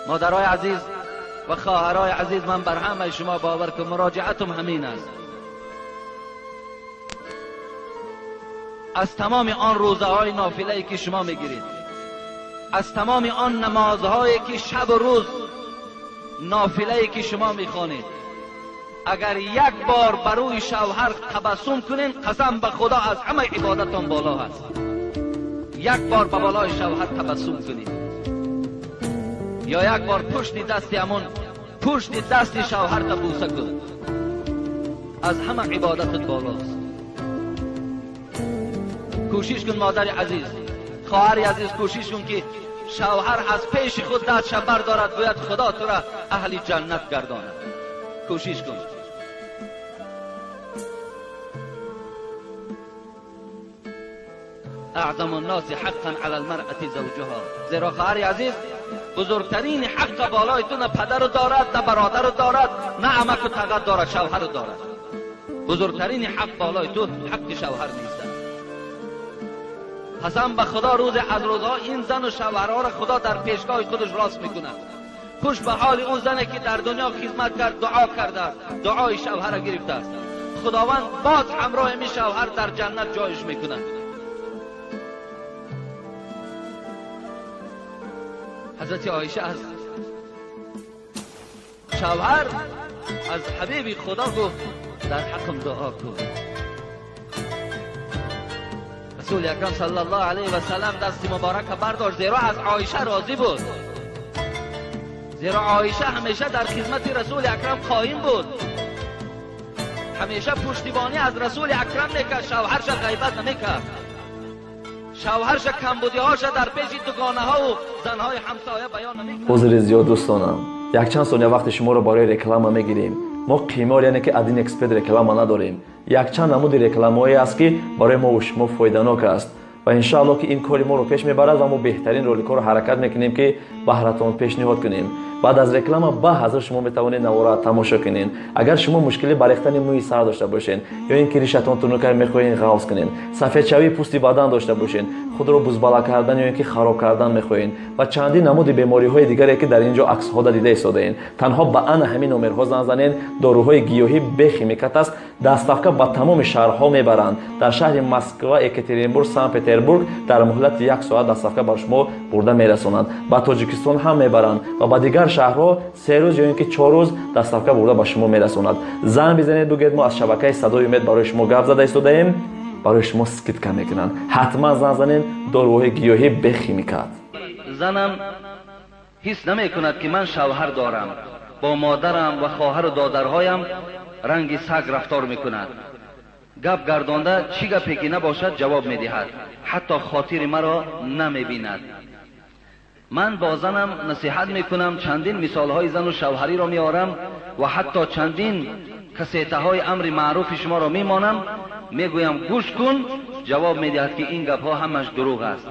مادرای عزیز و خواهرای عزیز، من بر همه شما باور که مراجعتم همین است. از تمام آن روزه های نافله که شما میگیرید، از تمام آن نمازهایی که شب و روز نافله که شما میخوانید، اگر یک بار بروی شوهر تبسم کنین، قسم به خدا از همه عبادتان بالا هست. یک بار به بالای شوهر تبسم کنید، یا یک بار پشت دست همون پشت دست شوهر تا بوسه کن، از همه عبادتت بالاست. کوشش کن مادر عزیز، خواهر عزیز، کوشش کن که شوهر از پیش خود دستش بردارد، گوید خدا تو را اهل جنت گرداند. کوشش کن. اعظم الناس حقا علی المرأة زوجها. زیرا خواهر عزیز، بزرگترین حق بالای تو نه پدر دارد، نه برادر دارد، نه عمک و تغه دارد، شوهر دارد. بزرگترین حق بالای تو حق شوهر نیست. قسم به خدا روز از روزها این زن و شوهرها را خدا در پیشگاه خودش راست میکند. خوش به حال اون زنی که در دنیا خدمت کرد، دعا کرده است، دعای شوهر را گرفته است، خداوند باز همراه می شوهر در جنت جایش میکند. حضرت عایشه از شوهر، از حبیب خدا گفت در حقم دعا کن. رسول اکرم صلی الله علیه و سلم دست مبارک برداشت، زیرا از عایشه راضی بود، زیرا عایشه همیشه در خدمت رسول اکرم قایم بود، همیشه پشتیبانی از رسول اکرم میکرد، شوهرش غیبت نمیکرد، شوهرش کمبودیهاش در پیش دوگانه ها و زنهای همسایه بیان نمیکرد. عذر زیاد دوستانم، یک چند ثانیه وقت شما رو برای реклама میگیریم. ما قیمار یعنی که ادین اکسپرت реклама نداریم. یک چند نمود рекламаҳое аст ки барои мо ва шумо фоиданок аст ва иншааллоҳ ки ин кори моро пеш мебарад ва мо беҳтарин роликҳоро ҳаракат мекунем ки баҳратон пешниҳод кунем. Баъд аз реклама ба ҳазр шумо метавонед навора тамошо кунед. Агар шумо мушкили барехтани мӯи сар дошта бошед, ё ин ки ришатон тунукай мехоҳед ғафз кунед, сафедшавии пӯсти бадан дошта бошед, худро бузбала кардан ё ин ки хароб кардан мехоҳед ва чандин намуди бемориҳои дигаре ки дар ин ҷо аксҳода дида истодаед, танҳо ба ана ҳамин номерҳо занг занед. Доруҳои гиёҳӣ бехимикат аст, доставка ба тамоми шаҳрҳо мебаранд. Дар шаҳри Москва, Екатеринбург, Санкт Петербург дар муҳлати як соат доставка ба шумо бурда мерасонанд. Ба Тоҷикистон ҳам мебаранд ва ба дигар шаҳрҳо 3 рӯз ё ин ки 4 рӯз доставка бурда ба шумо мерасонад. Занг бизанед, бигӯед мо аз шабакаи Садои Умед барои шумо гап зада истодаем, барои шумо скидка мекунанд. Ҳатман занг занед. Доруҳои гиёҳӣ бехимикат. Занам ҳис намекунад ки ман шавҳар дорам. Бо модарам ва хоҳару додарҳоям ранги саг рафтор мекунад. Гап гардонда чӣ гапе ки набошад ҷавоб медиҳад, ҳатто хотири маро намебинад. Ман бо занам насиҳат мекунам, чандин мисолҳои зану шавҳариро меорам ва ҳатто чандин касетаҳои амри маъруфи шуморо мемонам, мегӯям гӯш кун. Ҷавоб медиҳад ки ин гапҳо ҳамаш дурӯғ аст.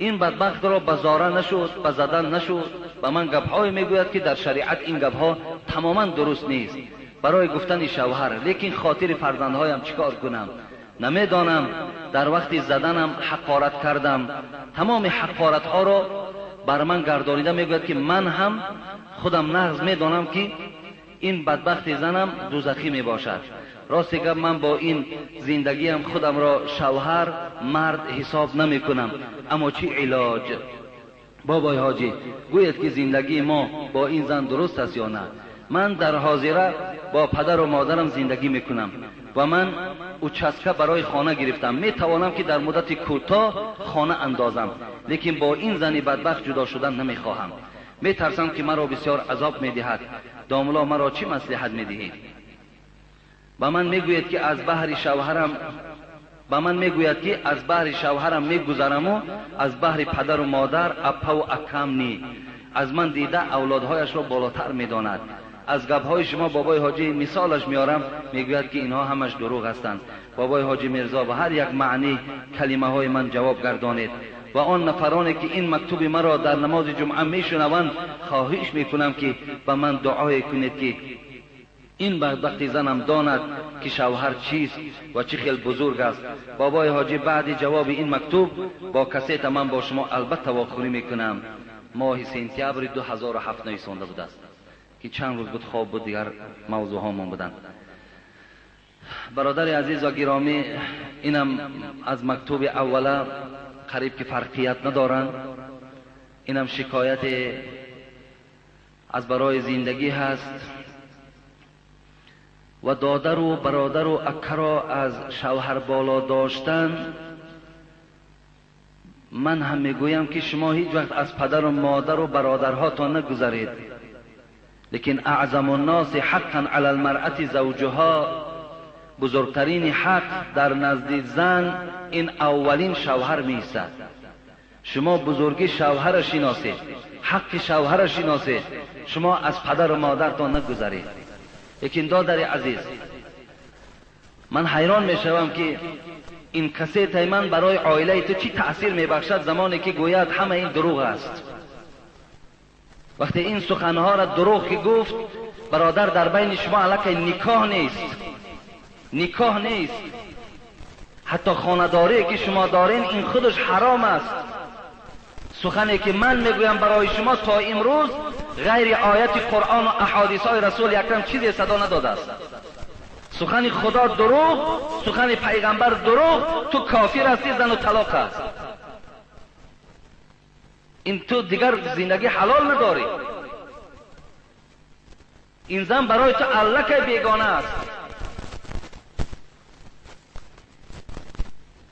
Ин бадбахтро ба зора нашуд, ба задан нашуд. Ба ман гапҳое мегӯяд ки дар шариат ин гапҳо тамоман дуруст нест барои гуфтани шавҳар. Лекин хотири фарзандҳоям чӣ кор кунам, намедонам. Дар вақти заданам ҳақорат кардам. Тамоми ҳақоратҳоро бар ман гардонида мегӯяд ки ман ҳам худам нағз медонам ки ин бадбахти занам дузахӣ мебошад. Рости гап, ман бо ин зиндагиам худамро шавҳар, мард ҳисоб намекунам. Аммо чӣ илоҷ? Бобои ҳоҷӣ, гӯед ки зиндагии мо бо ин зан дуруст аст ё на? Ман дар ҳозира бо падару модарам зиндагӣ мекунам ва ман участка барои хона гирифтам. Метавонам ки дар муддати кӯтоҳ хона андозам, лекин бо ин зани бадбахт ҷудо шудан намехоҳам. Метарсам ки маро бисёр азоб медиҳад. Домулло, маро чӣ маслиҳат медиҳӣ? Ба ман мегӯяд ки аз баҳри шавҳарам, ба ман мегӯяд ки аз баҳри шавҳарам мегузараму аз баҳри падару модар, аппаву акам ни. Аз ман дида авлодҳояшро болотар медонад. Аз гапҳои шумо, бобои ҳоҷӣ, мисолаш меорам, мегӯяд ки инҳо ҳамаш дурӯғ ҳастанд. Бобои ҳоҷӣ Мирзо, ба ҳар як маъни калимаҳои ман ҷавоб гардонед ва он нафароне ки ин мактуби маро дар намози ҷумъа мешунаванд, хоҳиш мекунам ки ба ман дуое кунед ки ин бадбахти занам донад ки шавҳар чист ва чӣ хел бузург аст. Бобои ҳоҷӣ, баъди ҷавоби ин мактуб бо касета ман бо шумо албатта вохӯрӣ мекунам. моҳи сентябри 2007 нависонда будааст ки чанд рӯз буд хоб буд, дигар мавзӯъҳомон буданд. Бародари азиз ва гиромӣ, инам аз мактуби аввала қариб ки фарқият надоранд. Инам шикоят аз барои зиндагӣ ҳаст ва додару бародару акаро аз шавҳар боло доштан. Ман ҳам мегӯям ки шумо ҳеҷ вақт аз падару модару бародарҳотон нагузаред, лекин аъзаму нноси ҳаққан ала алмаръати завҷуҳо, бузургтарини ҳақ дар назди зан ин аввалин шавҳар меистад. Шумо бузурги шавҳара шиносед, ҳаққи шавҳара шиносед, шумо аз падару модартон нагузаред. Лекин додари азиз, ман ҳайрон мешавам ки ин кассетаи ман барои оилаи ту чӣ таъсир мебахшад, замоне ки гӯяд ҳама ин дурӯғ аст. Вақте ин суханҳоро дурӯғ ки гуфт, бародар, дар байни шумо аллакай никоҳ нест, никоҳ нест. Ҳатто хонадорие ки шумо дорен ин худаш ҳаром аст. Сухане ки ман мегӯям барои шумо то имрӯз ғайри ояти Қуръону аҳодисҳои Расули Акрам чизе садо надодааст. Сухани Худо дурӯғ, сухани пайғамбар дурӯғ, ту кофир ҳастӣ, зану талоқ аст. Ин ту дигар зиндагӣ ҳалол надорӣ. Ин зан барои ту аллакай бегона аст.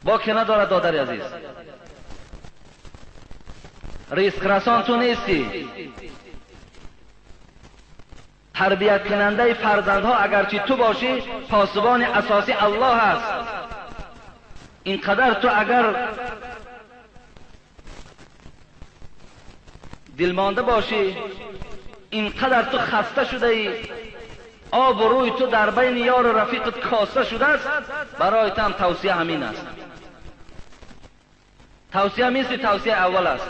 Боке надорад, додари азиз. Ризқрасон ту нестӣ. Тарбияткунандаи фарзандҳо агарчи ту бошӣ, посубони асосӣ Аллоҳ аст. Ин қадар ту агар дилмонда бошӣ, ин қадар ту хаста шудаӣ, обу рӯи ту дар байни ёру рафиқат коста шудааст, барои ту ҳам тавсия ҳамин аст. Тавсия мисли тавсияи аввал аст.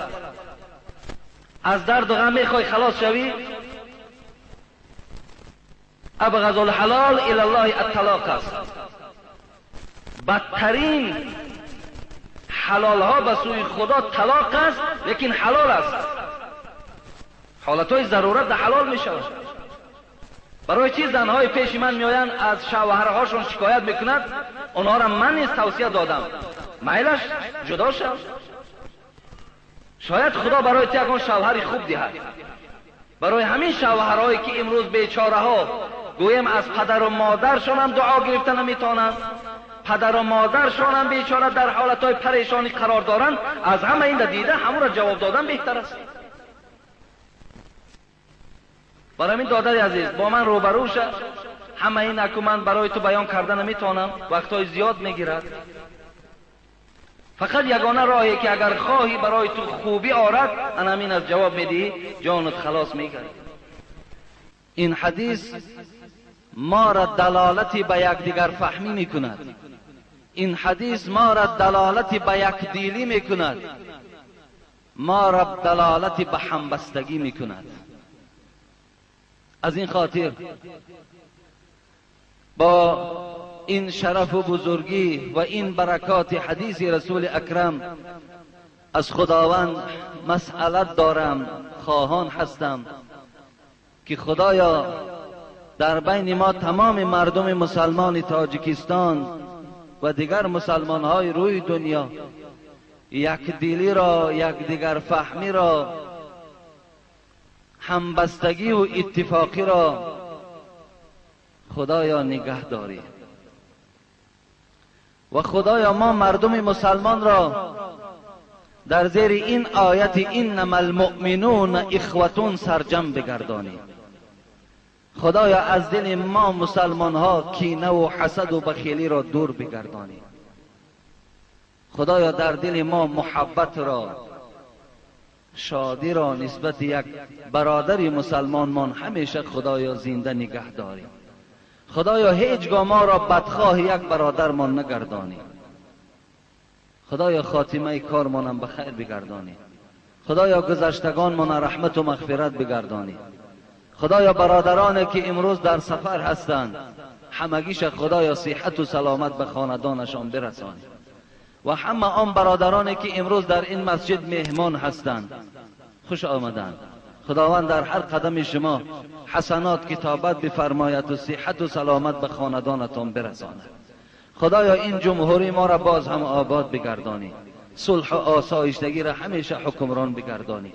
Аз дарду ғам мехоҳӣ халос шавӣ, абғазу алҳалол ила Аллоҳи атталоқ аст. Бадтарин ҳалолҳо ба сӯи Худо талоқ аст, лекин ҳалол аст. Ҳолатҳои зарурат да ҳалол мешавад. Барои чӣ занҳои пеши ман меоянд, аз шавҳарҳошон шикоят мекунанд, онҳоро ман низ тавсия додам, майлаш ҷудо шав, шояд Худо барои ту ягон шавҳари хуб диҳад. Барои ҳамин шавҳарҳое ки имрӯз бечораҳо гӯем аз падару модаршонам дуо гирифта наметавонанд, падару модаршонам бечора дар ҳолатҳои парешонӣ қарор доранд, аз ҳама инда дида ҳамонро ҷавоб додан беҳтар аст. Барои ҳамин додари азиз, бо ман рӯбарӯ ша. Ҳама ин аку ман барои ту баён карда наметавонам, вақтҳои зиёд мегирад. Фақат ягона роҳе ки агар хоҳӣ барои ту хубӣ орад, ана ҳамин аз ҷавоб медиҳӣ, ҷонат халос мегардад. Ин ҳадис моро далолати ба якдигарфаҳмӣ мекунад. Ин ҳадис моро далолати ба якдилӣ мекунад, моро далолати ба ҳамбастагӣ мекунад. Аз ин хотир бо ин шарафу бузургӣ ва ин баракоти ҳадиси Расули Акрам аз Худованд масъалат дорам, хоҳон ҳастам ки Худоё дар байни мо тамоми мардуми мусалмони Тоҷикистон ва дигар мусалмонҳои рӯи дунё якдилиро, якдигарфаҳмиро, ҳамбастагиву иттифоқиро Худоё нигаҳ дорӣ. Ва Худоё мо мардуми мусалмонро дар зери ин ояти иннама алмуъминуна ихватун сарҷам бигардонӣ. Худоё аз дили мо мусалмонҳо кинаву ҳасаду бахилиро дур бигардонӣ. Худоё дар дили мо муҳаббатро, шодиро нисбати як бародари мусалмонмон ҳамеша Худоё зинда нигаҳ дорӣ. Худоё ҳеҷ гоҳ моро бадхоҳи як бародармон нагардонӣ. Худоё хотимаи кормонам ба хайр бигардонӣ. Худоё гузаштагонмона раҳмату мағфират бигардонӣ. Худоё бародароне ки имрӯз дар сафар ҳастанд, ҳамагиша Худоё сиҳату саломат ба хонадонашон бирасонӣ. Ва ҳама он бародароне ки имрӯз дар ин масҷид меҳмон ҳастанд, Хуш омаданд. Худованд дар ҳар қадами шумо ҳасанот китобат бифармояд ва сиҳату саломат ба хонадонатон бирасонад. Худоё, ин ҷумҳурии моро боз ҳам обод бигардонӣ, сулҳу осоиштагиро ҳамеша ҳукмрон бигардонӣ.